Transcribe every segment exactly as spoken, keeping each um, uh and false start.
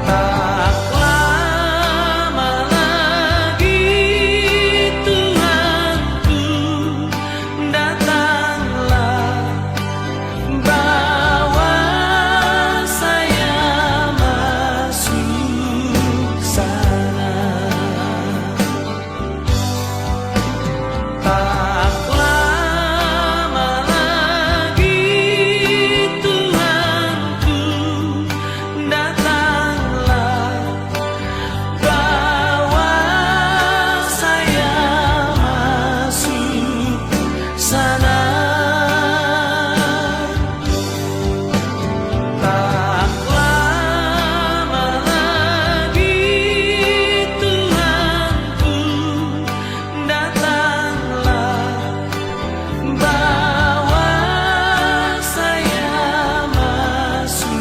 Tak lama lagi, Tuhanku, datanglah, bawa saya masuk sana. Tak lama lagi, Tuhanku, datanglah, bawa saya masuk sana. Tak lama lagi, Tuhanku, datanglah, bawa saya masuk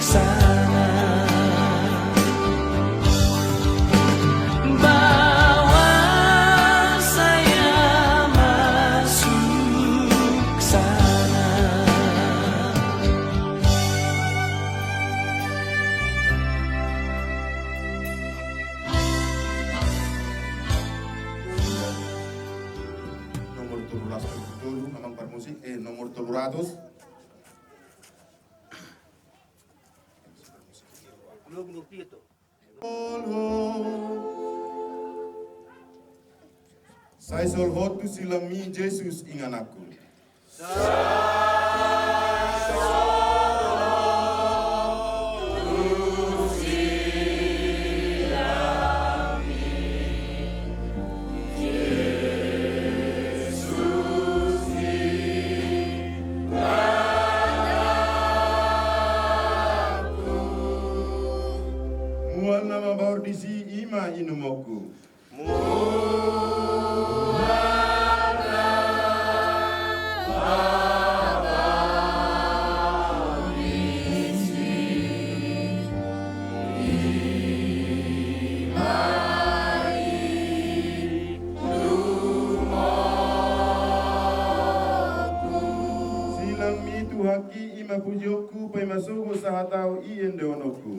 sana. Bawa saya masuk sana. Nomor tolu ratus tolu, amang parmusik, eh, nomor tolu ratus. Sai solhot tu silangmi, Jesus ingananku. Mual na mabaor disi, i ma inumonku. Silangmi Tuhanki, i ma pujionku, paima sogot sahat au, i endehononku.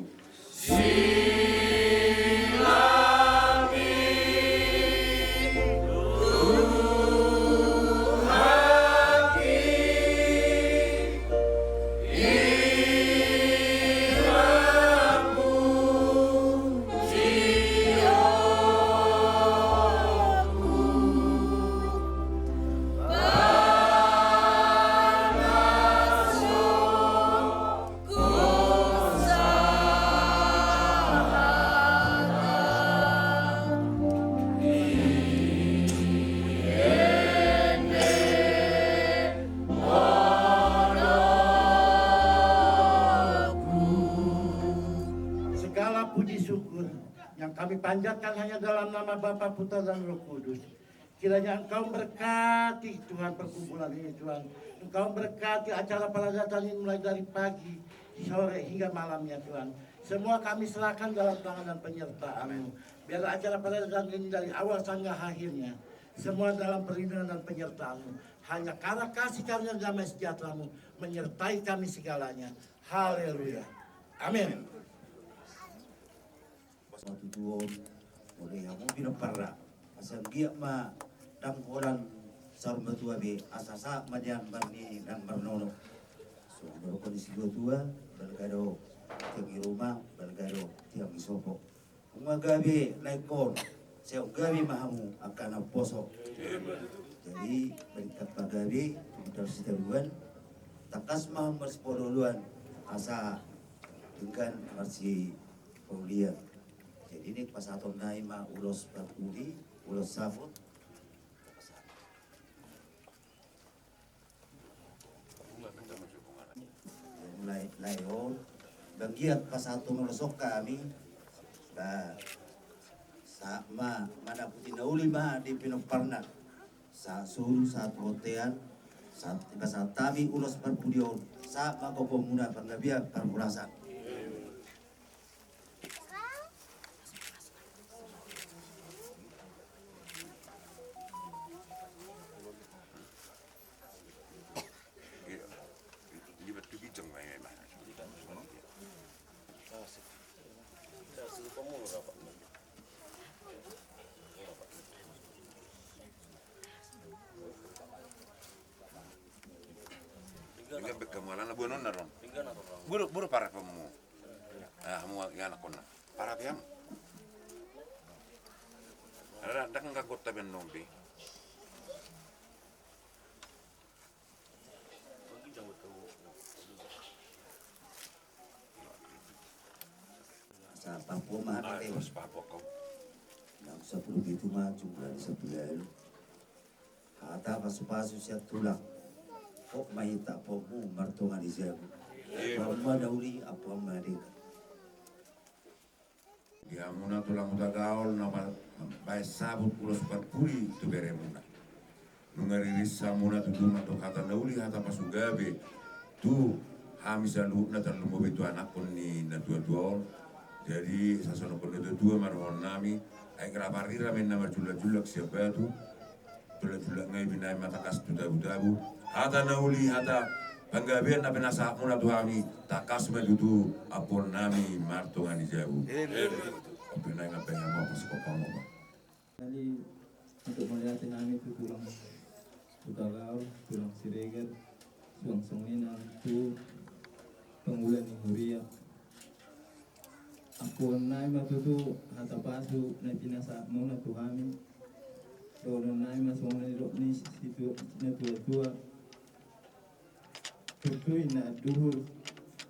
Segala puji syukur yang kami panjatkan hanya dalam nama Bapa, Putra, dan Roh Kudus. Kiranya Engkau memberkati, Tuhan, perkumpulan ini, Tuhan. Engkau memberkati acara paradaton ini mulai dari pagi, sore, hingga malamnya, Tuhan. Semua kami serahkan dalam tangan dan penyertaan-Mu. Biarlah acara paradaton ini dari awal sampai akhirnya, semua dalam perlindungan dan penyertaan-Mu. Hanya karena kasih karunia damai sejahtera-Mu menyertai kami segalanya. Haleluya. Amin. Matutuo on, molo i hamu pinomparna, asa anggiat ma ndang holan saur matua be, asa sahat ma di ambar ni nang marnono. So, didok ni situatua, balga do tiang i ruma, balga do tiang i sopo. Nunga gabe na ingkon, sai gabe ma hamu angka na umposo. Jadi, balintang pagabe, tumundalhon sitadoan, tangkas ma hamu marsipolooloan, asa denggan marsi- paulian. Jadi, ni pasahatonna i ma ulos parpudi, ulos saput. Lae, lae on, bagian pasahaton ulos on hami, ba, sahat ma, manaputi na uli ma di pinomparna. Sahat solu, sahat tu bontean, sahat, pasahat hami ulos parpudi on, sahat ma gokhonmuna panggabean parhorasan. Pinggan be hamu alana boanonna ro on. Boru, boru parapeonmu. Ah, hamu ianakhonna. Parape hamu. Ala ndang ganggonta be on be. Asa papo ma hami. Asa papo kau. Naung sampulu pitu ma jumlah ni sampulu ualu. Hata pasupasu sian tulang. Hot ma hita, ampuonmu martonga ni jabu. Ampuon ma na uli, ampuon ma na denggan. Di hamuna tulang Hutagaol na pa-, baen sabut ulos parpudi tu beremuna. Nunga riris hamuna tutu mandok hata na uli, hata pasugabe tu hami saluhutna, tarlumobi tu anakhon ni natuatua on. Jadi sasononghon natuatua ma dohonon nami. Ai rap ari rap ma na marjullakjullak sian batu. Tulang-tulang ngai binaen ma tangkas tu tabu-tabu. Hata na uli, hata panggabean na pinasahatmuna tu hami, tangkas ma tutu ampuon nami martonga ni jabu. Amen. Ope nai ngapain hamu apa sih kok kamu apa? Jadi untuk melihat hami tu tulang Hutagaol, tulang Siregar, suang songon i nang tu pangula ni huria. Ampuon nai ma tutu hata pasu na pinasahatmuna tu hami. Dohonon nai ma songon na nidok ni situa-, natuatua. Tutu inna duhut,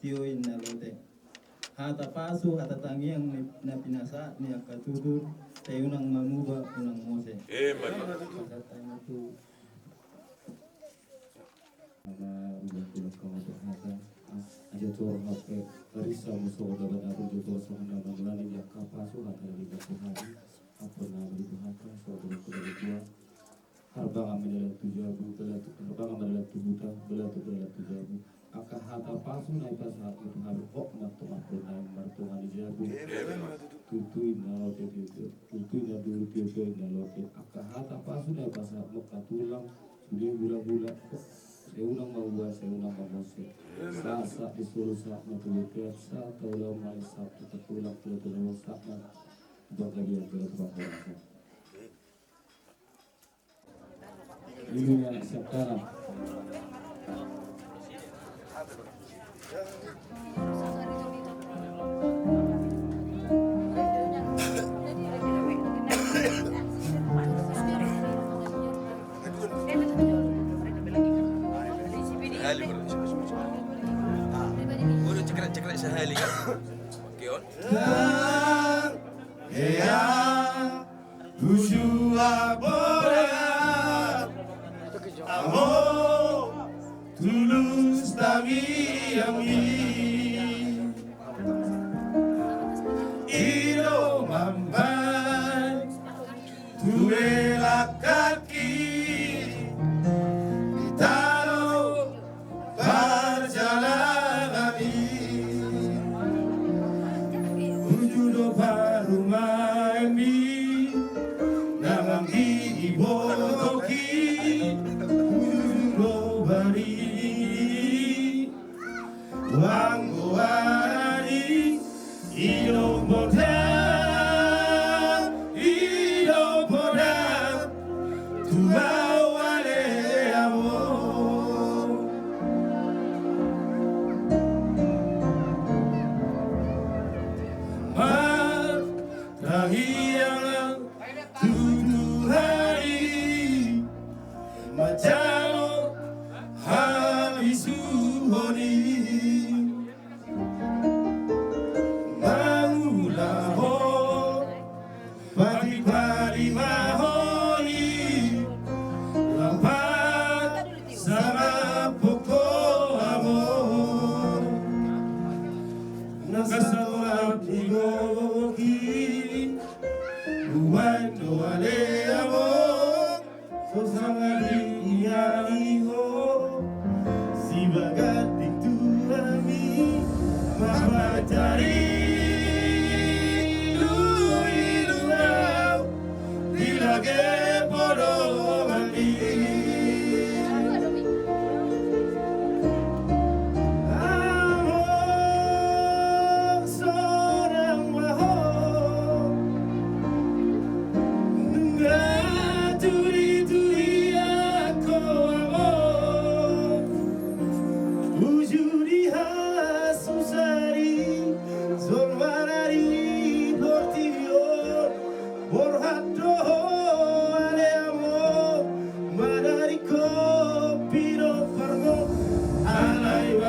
tio inna lote. Hata pasu, hata tangiang ni, na pinasahat ni angka tutur, sai unang mamuba, unang mose. Amen. Pasahat nai ma tu Ama, udah tulang kamu tuh hata. Ah, aja tuh, eh, Larissa musuh udah banyak tuh tuh sama nama melani dia kapas tuh hata dari batu hati. Apa nama itu hata? Soal tulang tulang tua. Harbangan mendalam tu jabu, belatu, harbangan mendalam tu huta, belatu mendalam tu jabu. Angka hata pasu na ipasahat tu hami, hot ma tu ampuon nami martonga ni jabu. Tutui na lote, tutui na dulu, tutui na lote. Angka hata pasu na ipasahat tu angka tulang, sude hulahula, sai unang mamuba, sai unang mamose. Sahat-sahat ni solu, sahat ma tu bontean, sahat taula ma i, sahat tu tulang, tulang, sahat ma tu panggabean, tulang, tulang. Ini yang siap tanam. Sahali, bro. Udah cekrek-cekrek sahali kan? Oke, on. Tangiang, tujuan borat, amo tulus tangiang i. I do mambaen tu elak haki, di tano parjalanan i. Uju do parumaenmi, na manggibotoki, uju do baringgi. Anggo ari i do poda, i do poda, tu au ale amo. Martangiang tutu hami, manjalo habisuhon i. Mangulahon, padipadimahon i, lampat sangap pongko amo. Na satorang di goki, hubaen do ale amo. So sangari ia i ho, sibagas di tulang,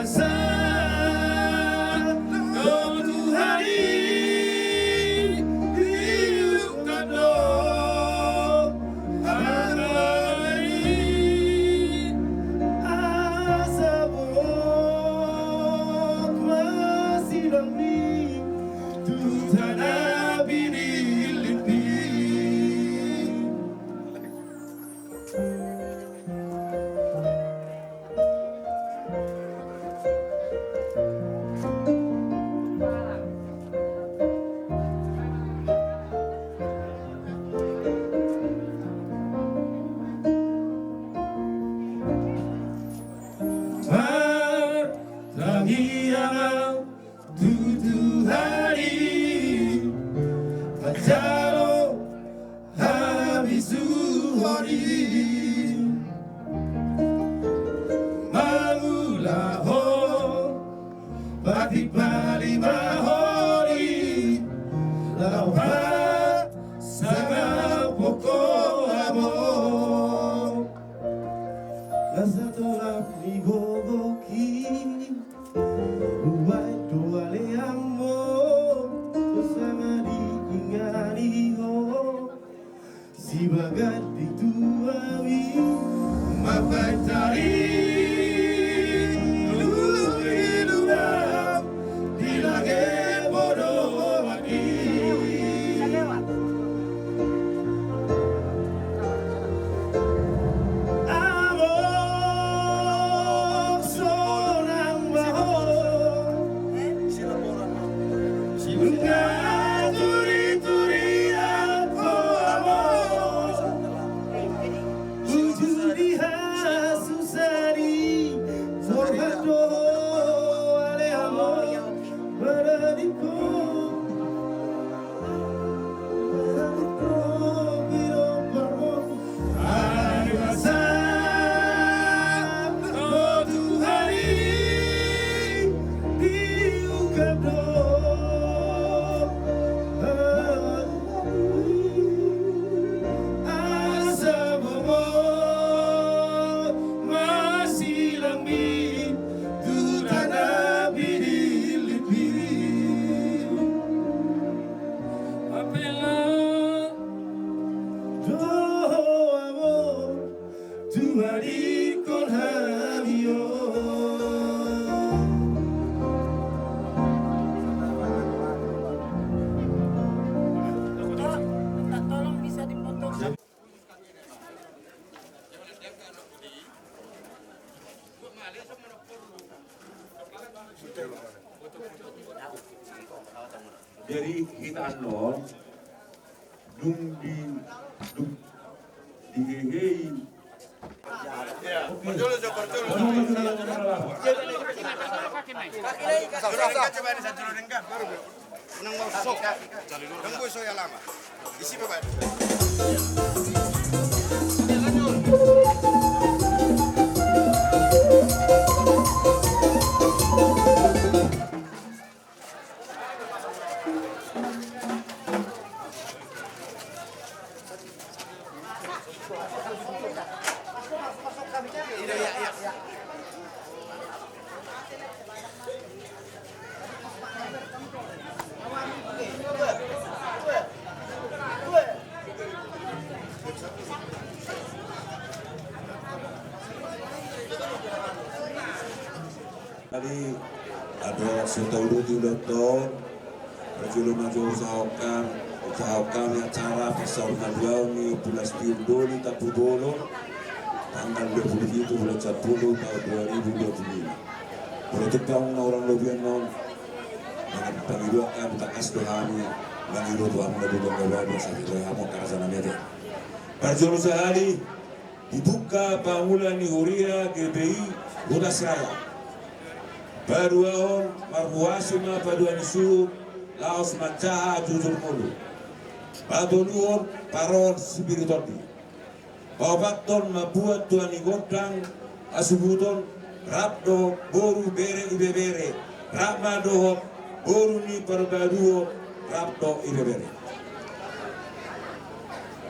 Sa, do Tuhan i, diungkap do hami, asa bot masilang mi tu tano Pidillit i. Martangiang ma tu Tuhan i, manjalo habisuhon i, mangulahon patik palimahon i, laho pasangapon ho amang. Nasa tolap ni gogok i, hubaen do ale amang, sanga diingani ho. Sibagas di tua i, mambaen tali luhuluhuluna, di lage podoman i. Amang, sonang ma ho. Nunga turiturian ho amang, uju di hasusahan i, borhat do ho ale amang, manadingkon. Asa bot masilang mi tu tano Pidillit i. Apela do ho amang, tung adingkon hami on. Tolong, minta tolong bisa dipotong. Jadi hita annon dung di, dung dihehei. Oke. Parjolo, jo, parjolo. Parjolo, jo, parjolo. Parjolo, jo, parjolo. Baru, baru. Nang mau sok. Nang boi so ya lama. Isi pe bae. Jadi, adong so tauduti ulaonta on, parjolo ma jo husahahon hami, husahahon hami acara pasaormaduaon ni Ompu Lastiun Doli Tampubolon, tanggal dua puluh pitu bulan sampulu taon dua ribu dua puluh lima. Molo tung pe na hurang lobi annon, mangido hami, tangkas do hami mangido tu hamu na duduk na baen, asa diroha hamu angka raja nami ate. Parjolo sahali, dibuka pangula ni huria G B I Huta Siraya. Paduahon, marhuaso ma paduahan ni suhut laos manjaha jujur ngolu. Patoluhon, parohon sipirit tondi. Paopathon, mambuat tua ni gondang hasuhuton, rap dohot boru, bere, ibebere, rap ma dohot boru ni parbaduhon, rap dohot ibebere.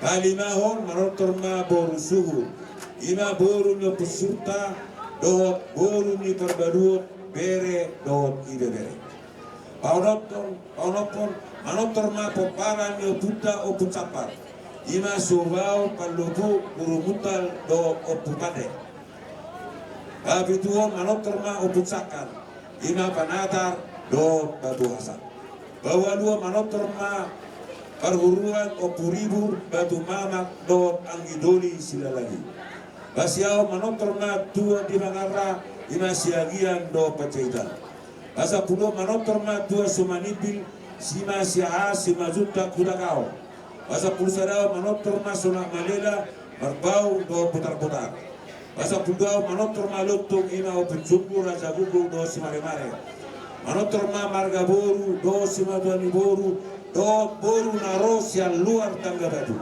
Palimahon, manortor ma boru suhut, i ma boru ni ompunta dohot boru ni parbaduhon, bere dohot ibebere. Paonomhon, paonomhon, manortor ma pomparan ni ompunta Ompu Sampar, i ma Subaon Pallompu Guru Muntal dohot Ompu Pande. Papituhon manortor ma Ompu Sangkar, i ma Panatar dohot Batu Hasan. Paualuhon manortor ma parhuruan Ompu Ribur Batu Mamak dohot anggi doli Silalahi. Pasiahon manortor ma tua di Mangarra, i ma Siagian dohot Panjaitan. Pasampuluhon manortor ma tua Sumanipil, i ma Siahaan Simanjuntak Hutagaol. Pasampulu sadahon manortor ma Sonak Malela, Marbaung dohot Botarbotar. Pasampulu duahon manortor ma Lontung, i ma Ompu Jumbu Raja Guguk dohot Simaremare. Manortor ma marga boru dohot simatua ni boru dohot boru na ro sian luar Tangga Batu.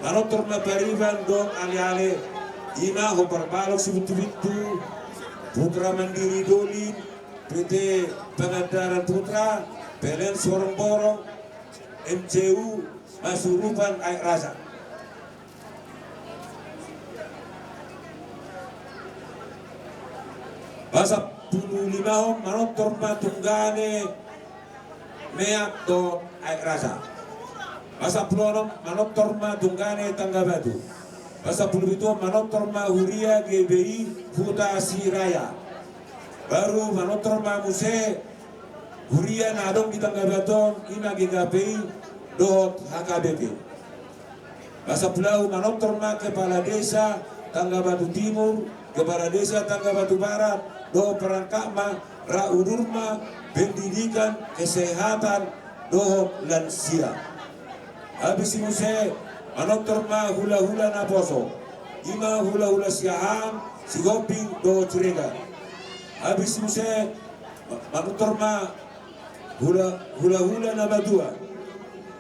Manortor ma pariban dohot aleale, i ma Hombar Balok Sibuntubintu, Putra Mandiri Dolin, P T Pangandaran Putra, P L N Sorongborong, M C U Masurupan Aek Raja. Pasampulu limahon manortor ma Tunggane Meak dohot Aek Raja. Pasampulu onom manortor ma Tunggane Tangga Batu. Pasampulu pituhon manortor ma huria G B I Huta Siraya. Baru manortor ma muse huria na adong di Tangga Batu on, i ma G K P I dohot H K B P. Pasampulu ualu manortor ma Kepala Desa Tangga Batu Timur, Kepala Desa Tangga Batu Barat dohot perangkatna, rap udur ma pendidikan, kesehatan dohot lansia. Habis i muse manortor ma hulahula naposo, i ma hulahula Siahaan, Sihombing dohot Siregar. Habis i muse manortor ma hula, hulahula na matua,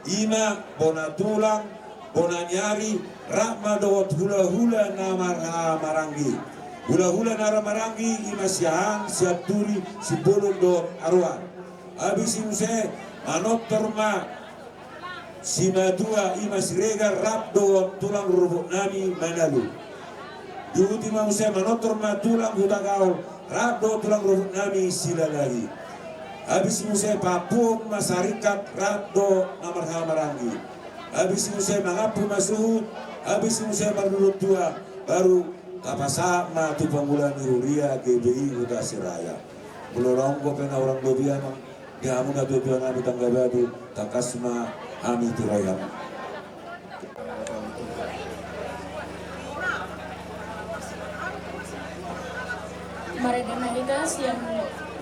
i ma bona tulang, bona ni ari, rap ma dohot hulahula na marhahamaranggi. Hulahula na marhahamaranggi i ma Siahaan, Sianturi, Simbolon dohot Aroan. Habis i muse manortor ma simatua i ma Siregar rap dohot tulang rorobot nami Manalu. Diuduti ma muse manortor ma tulang Hutagaol rap dohot tulang rorobot nami Silalahi. Habis i muse paampuhon ma sarikat rap dohot na marhahamaranggi. Habis i muse mangampu ma suhut, habis i muse marluluan tua, baru tapasahat ma tu pangula ni huria G B I Huta Siraya. Molo adong dope na hurang lobi, amang, di hamu natuatua nami Tangga Batu, tangkas ma hami tu roha i. Marende ma hita sian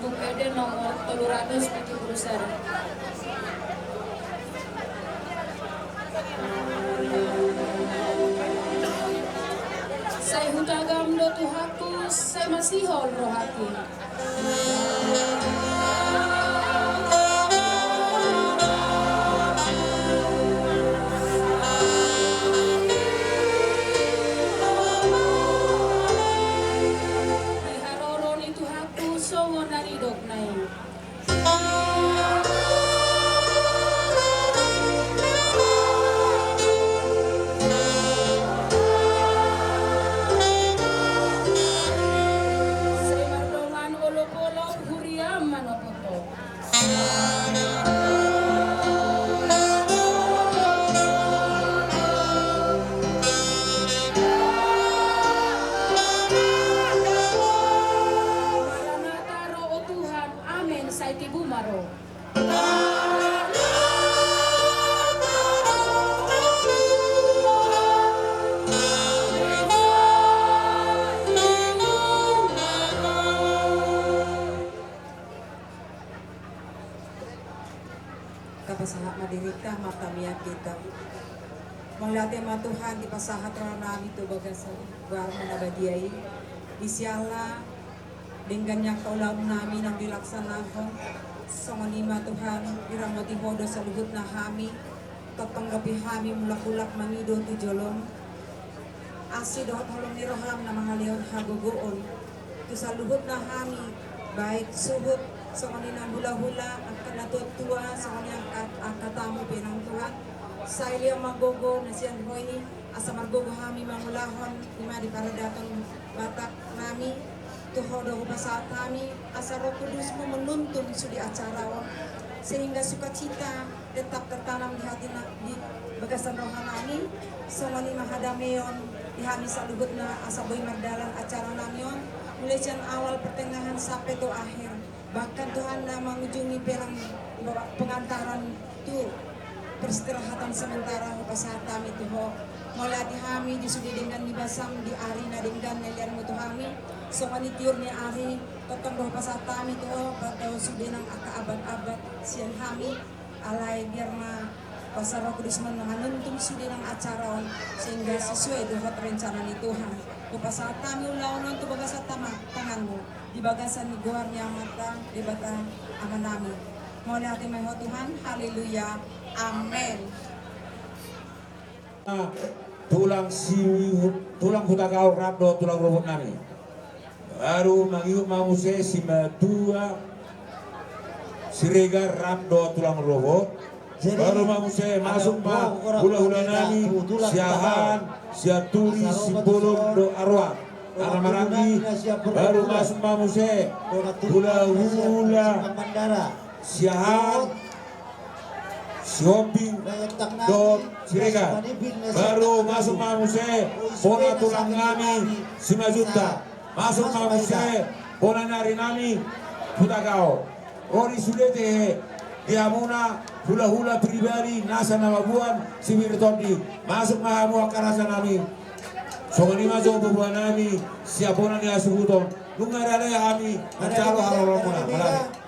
Buku Ende nomor tolu ratus pitu pulu sada. Sai hutagam do Tuhanku, sai masihol rohangki. Di haroro ni Tuhanku songon na nidokna i. Sai mardongan olopolop huria manopothon. Maranatha, ro o Tuhan. Amen. Sai tibu ma ro. Tapasahat ma dirinta, martamiang hita. Mauliate ma Tuhan, dipasahat roha nami tu bagasan goarmu na badia i. Di siala denggan ni angka ulaon nami naung dilaksanahon. Songon i ma Tuhan, diramoti Ho do saluhutna hami, tongtong dope hami mulak-mulak mangido tu jolom. Asi dohot holong ni roham na mangalehon hagogoon tu saluhutna hami, baik suhut, songon i nang hulahula, angka natuatua, songon i angka, angka tamu pe nang Tuhan. Sai lehon ma gogo na sian Ho i, asa margogo hami mangulahon i ma di paradaton Batak nami. Tu Ho do hupasahat hami asa Roh Kudusmu menuntun sude acara on, sehingga sukacita tetap tertanam di hati na, di bagasan roha nami. Songon i ma hadameon di hami saluhutna asa boi mardalan acara nami on, mulai sian awal, pertengahan sampe tu akhir. Bahkan Tuhan na mangujungi pe nang pengantaran tu peristirahatan sementara hupasahat hami tu Ho. Mauliate hami di sude denggan ni basam di ari na denggan na ilehonmu tu hami. Songon i tiur ni ari, tongtong do hupasahat hami tu Ho, pasahat sude nang angka abad-abad sian hami. Alai biar ma kuasa Roh Kudusmu na manuntun sude nang acara on, sehingga sesuai dohot rencana ni Tuhan. Hupasahat hami ulaon on tu bagasan tama, tanganmu, di bagasan ni goar ni Amanta Debata Amanami. Mauliate ma di Ho Tuhan. Haleluya. Amen. Tulang si, tulang Hutagaol rap dohot tulang rorobot nami. Baru mangihut ma muse simatua Siregar rap dohot tulang rorobot. Baru ma muse masuk ma hulahula nami Siahaan, Sianturi, Simbolon dohot Aroan. Armaranggi. Baru masuk ma muse hulahula Siahaan, Sihombing dohot Siregar. Baru masuk ma muse bona tulang nami Simanjuntak. Masuk ma muse bona ni ari nami Hutagaol. Ro di sude tehe di hamuna hulahula pribadi nasa na mamboan sipir tondi. Masuk ma hamu angka raja nami. Songon i ma jo boboa nami sian bona ni hasuhuton. Nunga rade hami manjalo haroromuna. Mauliate.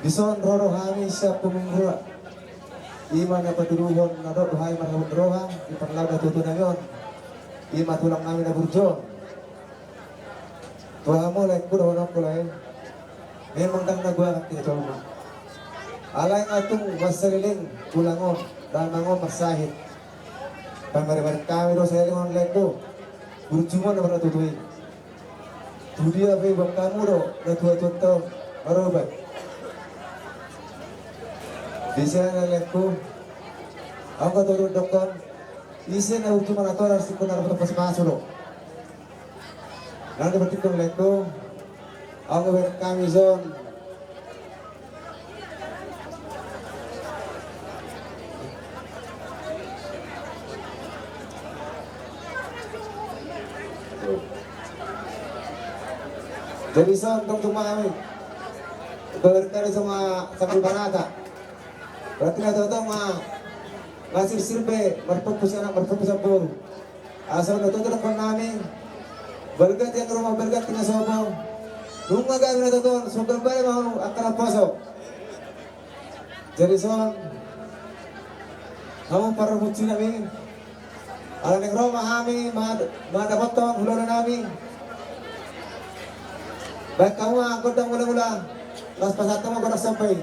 Dison ro do hami sian Pamungguruan. Ima na patuduhon na dok do hami marhabot roha di parlaon na tuatua nami on. Ima tulang nami na burju on. Tu hamu laengku dohononku lae. Memang ndang na goaran hita jolma. Alai nga tung marsaleleng tulang on, damang on marsahit. Pamari-pamari hami do saleleng on laengku. Burju ma na maratuatua i. Tu dia pe iboan hamu do na tuatuanta on maroban. Di sian na laengku, anggo tolu dokkon, ise na burju manatorar singkon na rapat pasupasu do. Nang di partingkong laengku, anggo bereng hami son. Jadi son tong cuma kami. Bereng hami sama sambil barata. Berarti na totong ma, nga sirsir be marpompu sian anak marpompu sian boru. Asa na totong dokkon nami. Balga tiang ruma balga tiang sopo. Nunga gabe na totong, sogal bale ma hamu angka na poso. Jadi son, hamu parmuji nami. Ala naeng ro ma hami, ma, mandapothon hulahula nami. Baen hamu ma gondang mulamula. Laos pasahat hamu gondang somba i.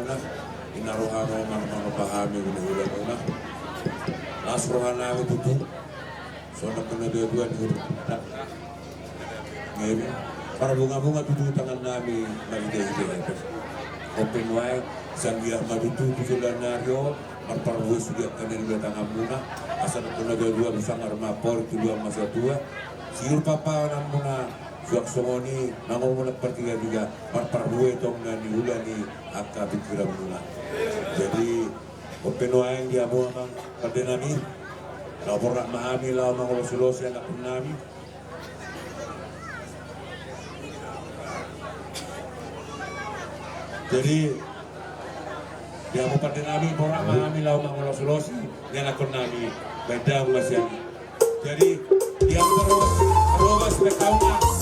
Ina rohamu marmanopa hami guna hulamuna. Las rohanami tutu. Sonang kena dua-dua di huruf. Ngemi. Marbunga-bunga tutu tangannami marhite-hite. Open wide, sanggiah ma tutu tu sulanari o, marparbue sugiat kena di tanganmuna. Asa kena dua-dua tu sanggar ma pori tu dua masa tua. Siur papanamuna. Suang songon i mangolmuna partiga-tiga, marparbue tong na niula ni angka pingkiranmuna. Jadi, open wide di hamu amang pandenami, laho borhat ma hami laho mangolosi-losi anakkonnami. Jadi, di hamu pandenami, borhat ma hami laho mangolosi-losi ni anakkonnami, baen damang ma sian i. Jadi, dia berubah, berubah spek tahun.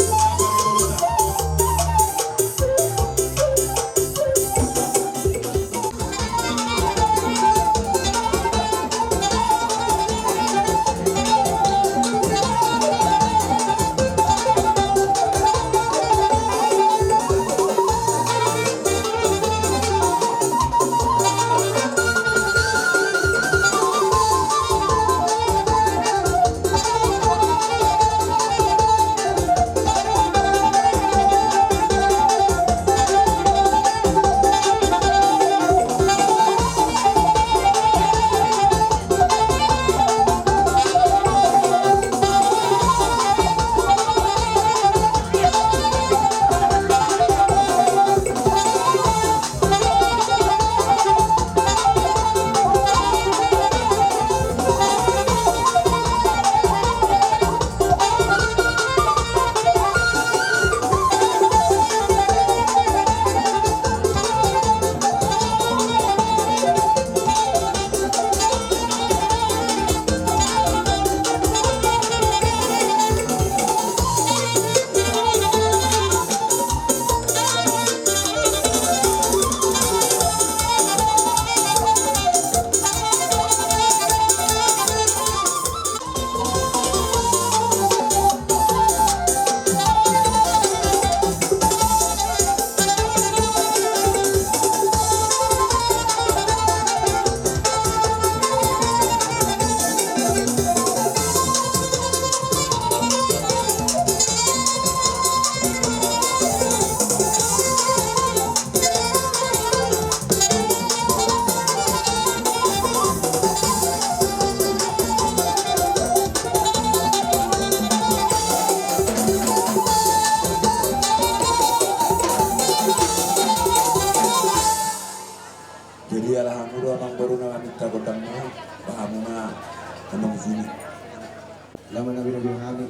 Jadi ala hamu do amang boru na maminta gondangna, ba hamu ma amang sini. Lama na binabi hami.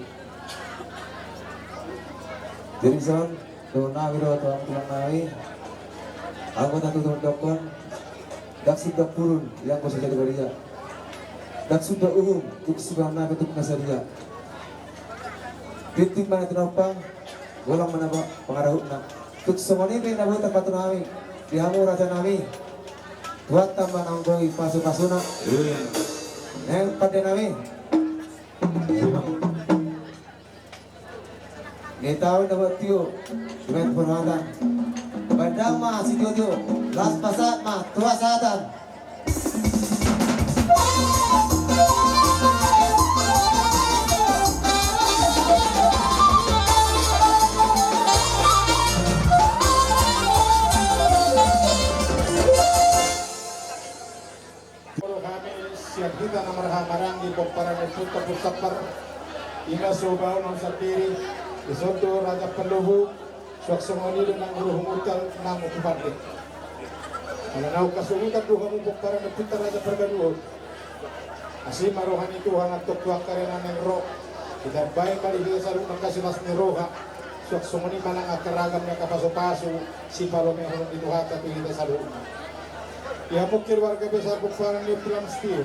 Jadi son, dohononnami do tu amang tulang nami. Anggo tatutuhon dokkon, ndang suda purun, ianggo so jadi badia. Ndang suda uhum, tung suda na ketuk na sadia. Tintin ma na tinompang, golang ma na pangarahutna. Tung songon i pe na boi tarpatupa hami, di hamu raja nami. Tuhanta ma na manggoi pasu-pasuna. Iya. Nang pande nami. Ni taon na buat tio, di bait parhatan. Baen damang ma sitio-tio, laos pasahat ma tu hasahatan. Molo hami sian hita na marhahamaranggi pomparan ni ompunta Ompu Sampar, i ma so hubahen on sandiri, dison do Raja Palobu, suang songon i do nang rohamu tu pande. Ala naung hasongutan do hamu pomparan ni ompunta Raja Parbaduhon. Asi ma roha ni Tuhan antong tu angka ari na naeng ro, ditambai ma di hita saluhut nang angka silas ni roha, suang songon i ma nang angka ragam ni angka pasu-pasu, sipalomohon ni Tuhanta tu hita saluhutna. Di hamu keluarga besar pomparan ni Ompu Lamstir.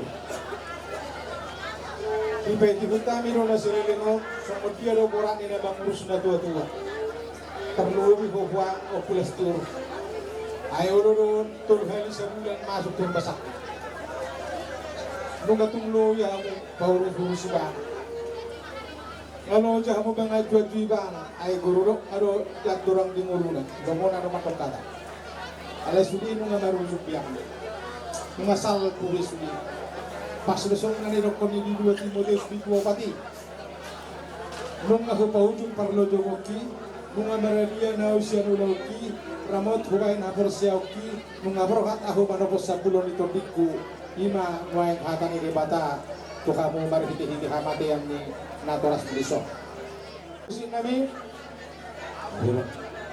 Dipaihut hami do na saleleng on, songon dia do goar ni na mangurus na tua-tua. Tarlobi ho puang Ompu Lamstir. Ai olo do tolu hali sabulan masuk tu rumah sakit. Nunga tung lobi hamu paurus-urus ibana. Nga loja hamu manganju-anju ibana, ai guru do, ado, jat dorang di ngoluna, lomo na do mandok hata. Alai sude nunga marujung biakna. Nunga salpu be sude. Pas do songon na nidokkon ni dua Timoteus bindu opat i. Nunga hupaujung parlojongonki, nunga mardia na uli sian ulaonki, ramot hubahen haporseaonki, nunga borhat ahu manopot sambulo ni tondingku, i ma nuaeng hata ni Debata tu hamu marhitehite hamatean ni natoras ni dison. Musik nami,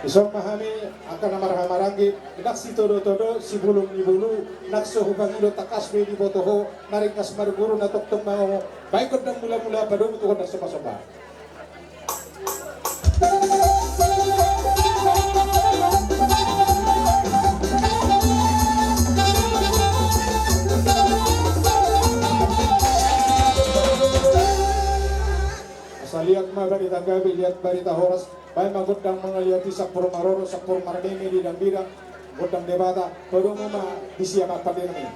dison ma hami angka na marhahamaranggi, ndang sitodotodo, sibulung ni bulu, ndang so hupangido tangkas do i diboto ho, na ringgas marguru na tongtong mangomo, baen gondang mulamula, padomu tu gondang sombasomba. Asa liat ma barita gabe, liat barita horas, baen ma gondang mangaliati sampur maroro, sampur marmeme di dambira. Gondang Debata, padomu ma di sian amang pande nami.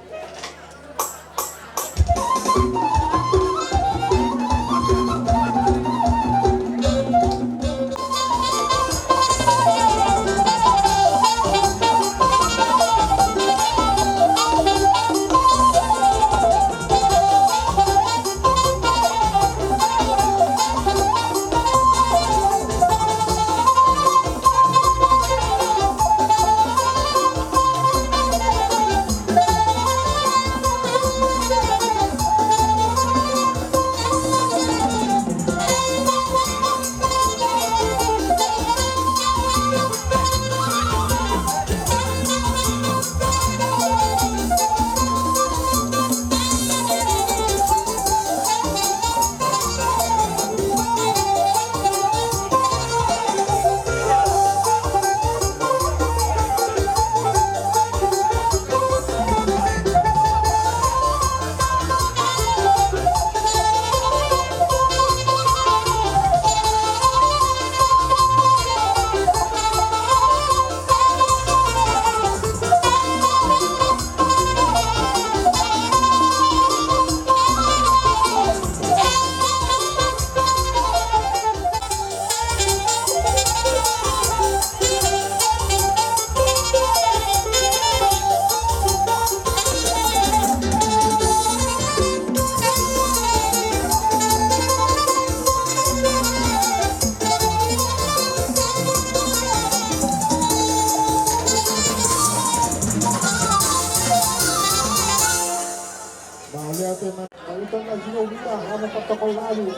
Mauliate ma. Mauliate ma jolo hita, hamu protokol nami.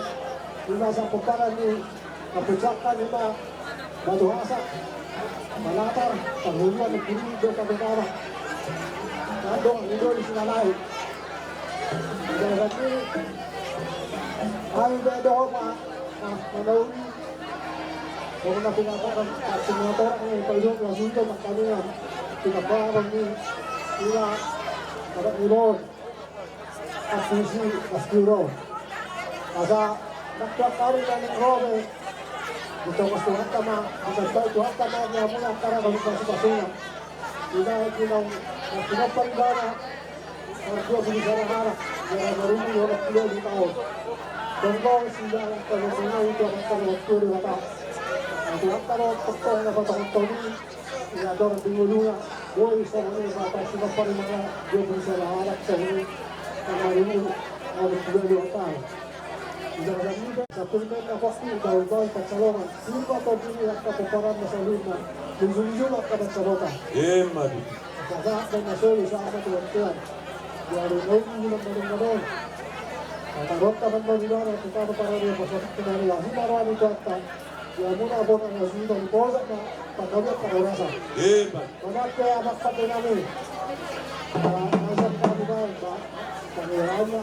Ima sapomparan ni Kapusaka, ima Batu Hasa, Balatar, Panguluan, Kiri, Joka, Betara. Tandong, Indo, di Sinalai. Jadi, kami be dohot ma, ma, manauli. Songon na pinatahon, pinatahon ni Pak Ibu, langsung itu, Pak, kami, ya. Pinatahon ni, ila, Pak Ibu. Asisi, Mas Kiro. Asa, naktuak kami na ning robe. Di tongos Tuhanta ma, asa tahu Tuhanta ma, dia mula antara kami pasupasungan. Ina, ina, ina, ina, pari bana. Martua bini sana anak, dia baru ini orang tua di tahun. Tonggo, sida, anak, tonggo, sida, itu anak, tonggo, tua di mata. Tuhanta, tonggo, tonggo, tonggo, tonggo. Ia dorang di ngolunga, boi songon i ma pasupasungan, parimana, dia bisa lahanak songon i. Angka marungu, angka marungu dua taon. Ida-ida, sapuluh menit na pasti, daun-daun pansalongan. Sumba tau diri angka pomparan na saluhutna. Luju-luju angka pansalongan. Emma di. Saat dan nasoli, saat dan tuan-tuan. Dia ada naung bulan madon-madon. Kata rota dan baru-baru, kita ada para dia pasal kenal, lahir marwani tuan-tuan. Ia muna bona na suda di poso ma, panggabean parhorasan. Emma. Manang pe anak pande nami. Ba, asa kami ba, ba, kami lama.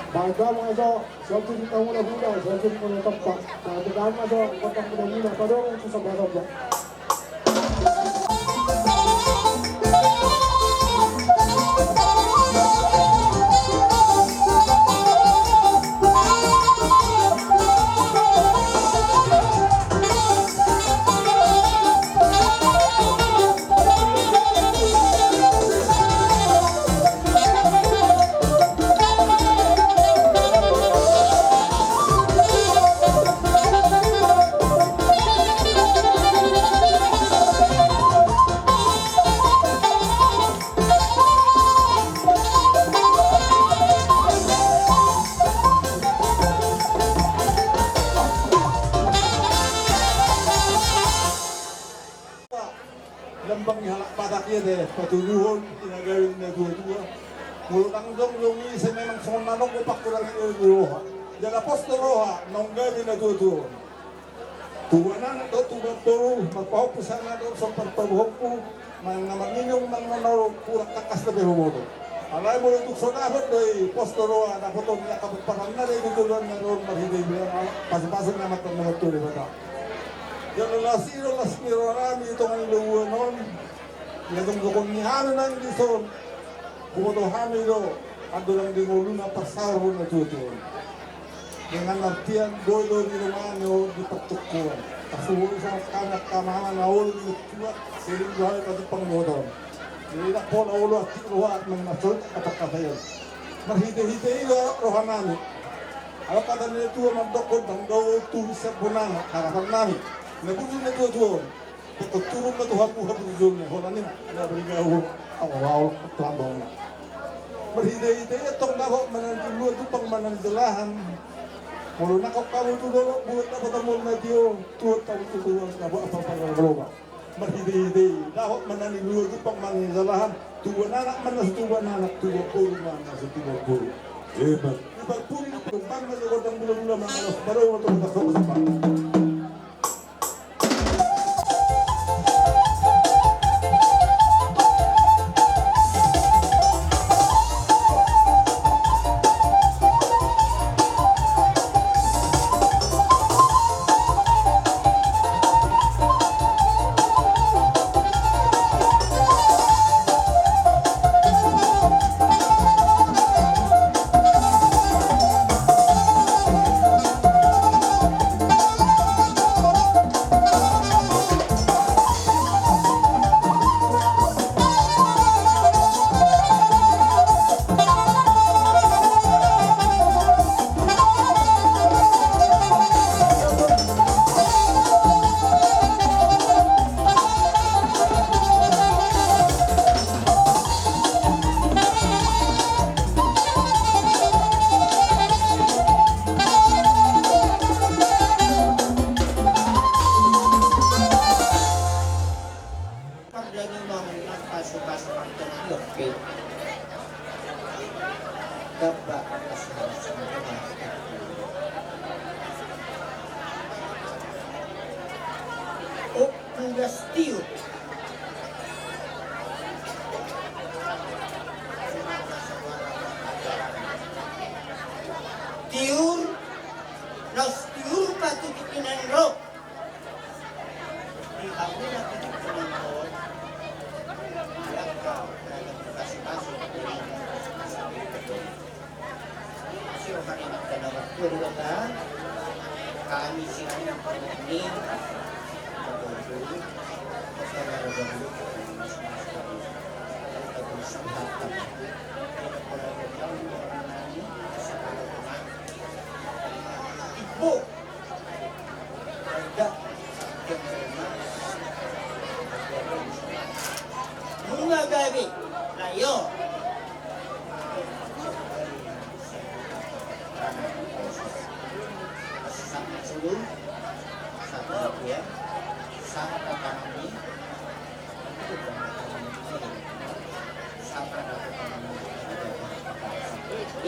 Ba, kami aja, satu di tahun muda, satu di tahun tempat. Ba, kami aja, kota muda-muda, pada orang susah banget, ba. Ate, patuduhon, na gabe ni natuatua. Molo ndang jongjong i, sai memang songon na adong do pangkurangan ni roha. Jala pos do roha naung gabe ni natuatua on. Tubuan anak dohot tubuan boru, marpahompu sian anak dohot sian parpahompu, manang na manginum, manang na manolo, hurang tangkas dope huboto. Alai molo tung so dapot do i, pos do roha, dapoton ni angka pomparanna do i tu joloan ni ari on marhite i, pasupasu ni Amanta na martua Debata. Jala las i do las ni rohanami di tonga ni lobuan on. Ia tong dokon ni hami nang dison, huboto hami do andorang di ngoluna parsaor ni natuatua on. Dengan artian boi do di rumah ni on di partukuan. Pasupasu hami angka mama na olo di tua, sering do hami patumpang dohot on. Jadi ndang pola olo atik roha manang na solit angka pangkataion. Marhitehite i do rohanami. Ala hata ni natua mandok, ndang dao tubu sian bonana, harapannami na burju ni natuatua on. Pokok turun ma tu hamu hamu jolma, holan i ma na beriga hu awal-awal tu hambangna. Marhitehite i tong dapot ma na niluluan, tumpang ma na nijalahan. Molo nangkok hamu tu dolok, buat dapot hamu na tio, tuat hamu tu tuan, dapot apa-apa na loba. Marhitehite i dapot ma na niluluan, tumpang ma na nijalahan. Tubuan anak ma na so tubuan anak, tubuan boru ma na so tubuan boru. Emma. Di parpudi di parpudi ma na gondang bulabula, mangalos baru untuk kita sama-sama. Pardalanan pasupasu pangkataion pe. Gamba angka suara semua. Ompu das tiur. Tiur, laos tiur ma tu tingki na ro. Di hamu na tingki na ro. Di angka na pasupasu. Siroha ni Amanta na martua Debata, hami sian ni Ibu. Nunga gabe, na iyo.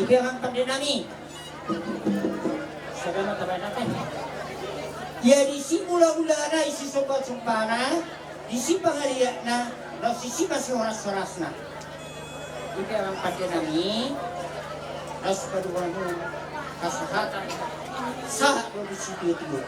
Ipe amang pande nami. Sada ma tabaen ate. Ia disi mula-mulana, disi somba-sombana, disi pangaliatna, laos disi ma sihoras-horasna. Ipe amang pande nami, laos padomu hasahatan, sahat do disi tio-tio.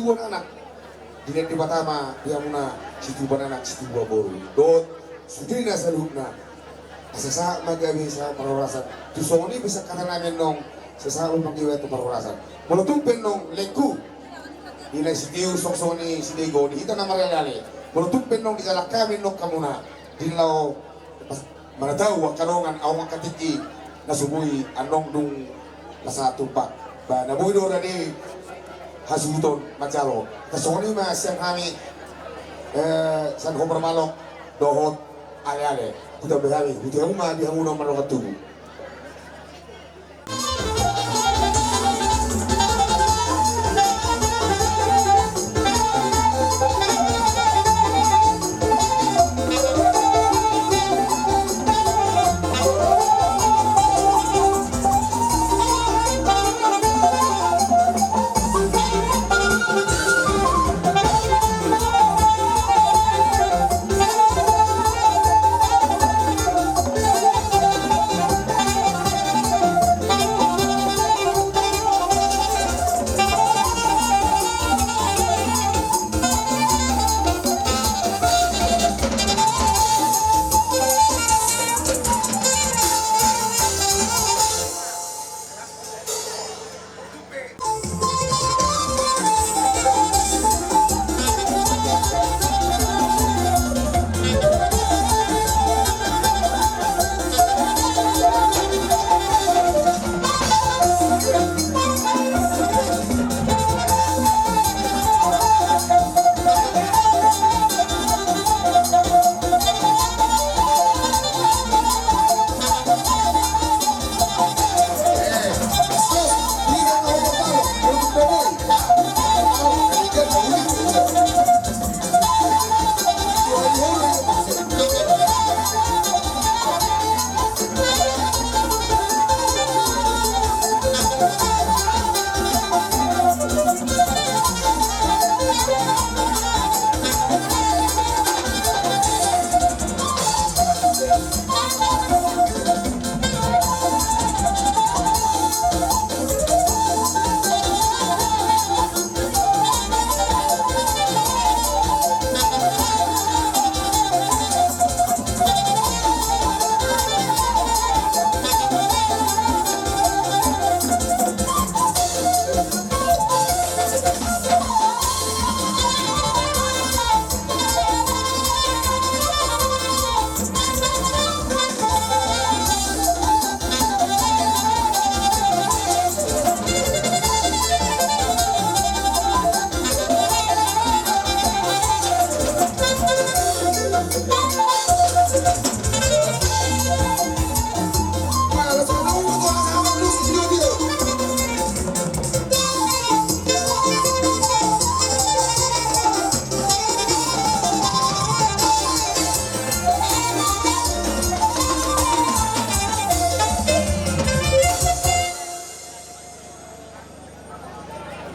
situbuan anak. Dilehon Debata ma di hamuna situbuan anak situbuan boru dohot sudena saluhutna. Asa sahat ma gabe sahat parhorasan. Tu songon i pe sangkatanami annon, asa sahat ma panggabean tu parhorasan. Molo tung pe annon lengku, di na sitiu songon i sidego di hita na maraleale. Molo tung pe annon dijalang hami annon hamuna di laho manatau angka dongan, ahu angka tingki na so boi annon dung na sahat tumpak. Ba na boi do rade hasuhuton manjalo. Asa songon i ma sian hami, eh, sian Hombar Malok dohot Aleale. Huta be hami, huta uma di hamuna mandongani tubu.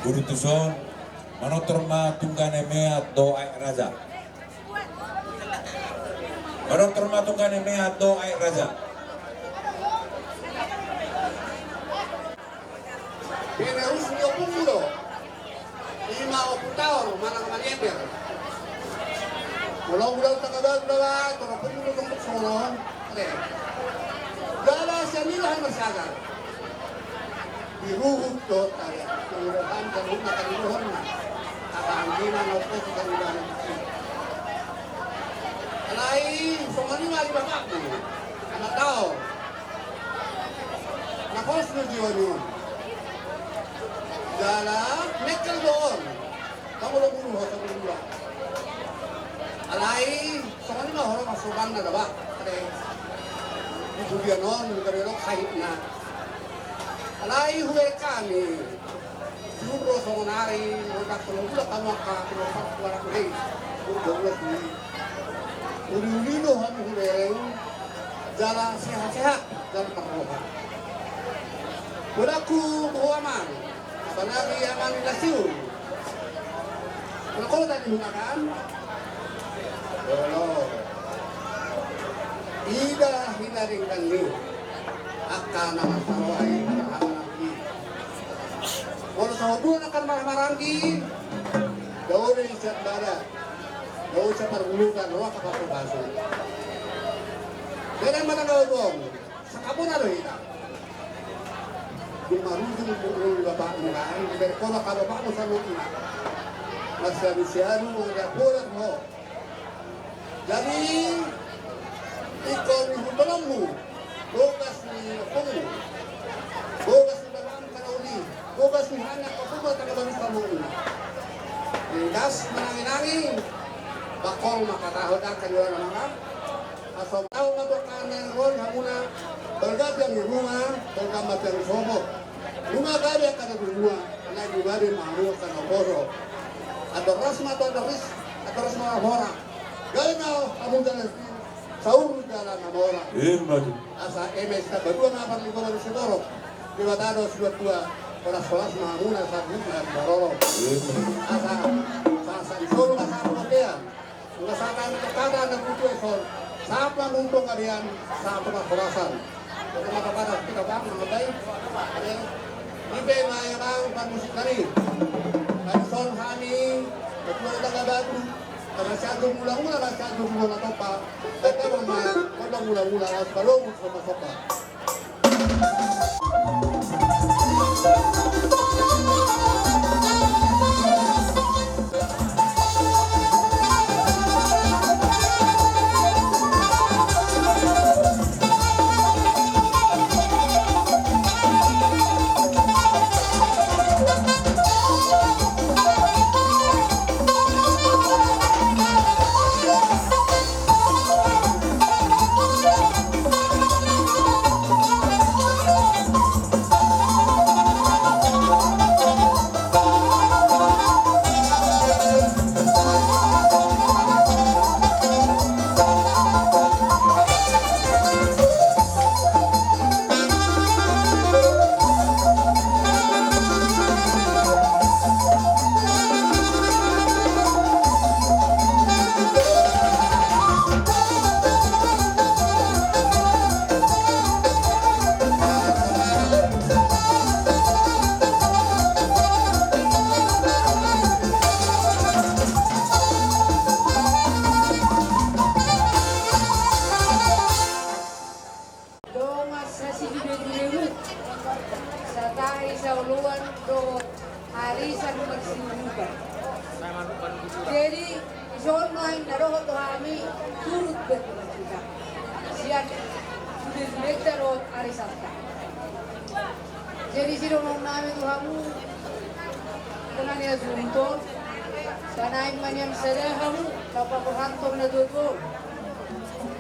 Guru tuson, manortor ma tunggane meat dohot aek raja. Manortor ma tunggane meat dohot aek raja. Penerus ni ompungmu do. Ima ompu taon manang maniender. Molo huda uta kabalu daba, tong ompungmu do tong songon on. Oke. Daba sian i do hami marsagar. Diruhut do tale. Mudah-mudahan kaluhutna karidohonna. Aka anggina na opo tu karidohon. Alai songon i ma di bapakmu. Anak taon. Na horas do jiwa ni on. Jala mengkel do on. Tong olo guru ho sabulan dua. Alai songon i ma ho ro marsobanna daba. Ade. Di pudian on gabe dok haitna. Alai hubereng hami. Suru songon ari rondak songon bulan hamu angka pinompar tu anak ni. Dua belas ni. Uli-uli do hami hubereng. Jala sehat-sehat jala marroha. Mulaku boha amang. Apalagi amang ni Lasiu. Mulaku tadi hunakan. Olo. Ida hinaringkan ni. Angka na marsaroha i marhaha maranggi. Molo sahoduan angka na marhaha maranggi. Dao do i sian bada, dao sian pargulutan, roha ka pasu-pasu. Denggan ma taga bagong, sangkapna do hita. Dung marujung umur ni bapakmu kan, dibere ho ma bapakmu saluhutna. Marsiadu-siadu, mangajar bola ho. Jadi, ingkon ni hutononmu, bogas ni ompungmu, bogas ni bapakmu angka na uli, bogas ni hami angka ompungmu, taga bagong saluhutna. Ringgas manangi-nangi, bakol ma hata hot angka ni roha na mangan. Asa tahu ma tu angka na ro di hamuna, balga tiang ni bunga, balga ma tiang ni sopo. Nunga gabe angka na tubu, nai nunga gabe ma hamu angka na umposo. Andor las ma tu andor ris, andor las ma horas. Gabe ma hamu jala saur jala na mora. Ima tutu. Asa eme sitamba dua ma parlinggoman ni sitorop. Debata do sinuan tua, horas-horas ma hamuna sahat na di parorot. Ima tutu. Asa sahat-sahat ni solu ma sahat tu bontean. Nunga sahat hami tu hata na tutu dison, sahat ma hamu tu panggabean, sahat tu parhorasan. Jadi mata pada kita bang, mata baik. Oke. Ipe ma ia bang, pan musik tadi. Tadi son hami, ketua tetangga baru. Karena si Agung mula-mula, karena si Agung mula topa. Kita mama, kodong mula-mula, harus balongun sama sopa. Dongan sasidi-sidimuna, satahi saoloan dohot arisan marsiurupan. Jadi, dison nuaeng na dohot do hami turut berduka cita sian sude-sudenta dohot arisanta. Jadi, sidohonon nami tu hamu, angka na niajar on, sanain ma nian sada hamu, laho paborhathon na tuatua on.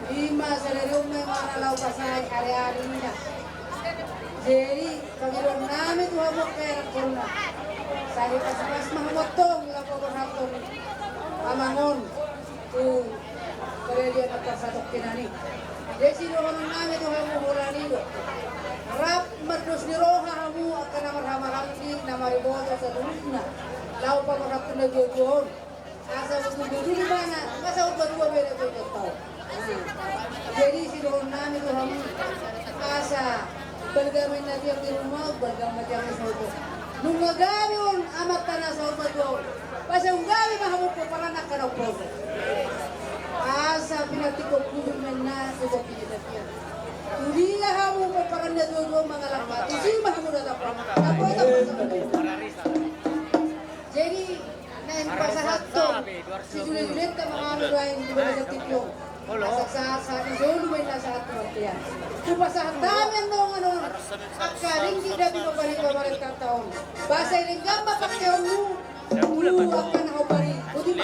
Ima sadari on ma imana laho pasahat ari-ari na. Jadi, pangidoan nami tu hamu angka ianakhonna, sai pasupasu ma hamu antong laho paborhathon amang on tu pelean na parsatongkinan i. Jadi sidohonon nami tu hamu holan i do. Rap mardos ni roha hamu angka na marhamaranggi na mariboto saluhutna laho paborhathon na tuatua on. Asa betul-betul di mana? Asa ubat dua beda tu ubat tau. Jadi sidohonon nami tu hamu, asa balga ma inna tiang di ruma, balga ma tiang di sopo. Nunga gabe on amanta na saur matua on, asa gabe ma hamu pomparan angka na umposo. Asa pinantikhon hujur ma inna tu topi ni tapian. Tu dia hamu pomparan na tuatua mangalangka, tusi ma hamu datang. Jadi naeng pasahathon sisude-sudenta ma hami nuaeng di bagasan tingki on. Asa sahat-sahat ni solu ma inna sahat tu bontean. Hupasahat hami annon angka ringgit na pinompar ni pamarentanta on. Asa denggan ma pangkeonmu tu angka na hombar i. Boti ma.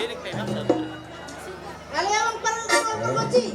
Ale amang pargonsi.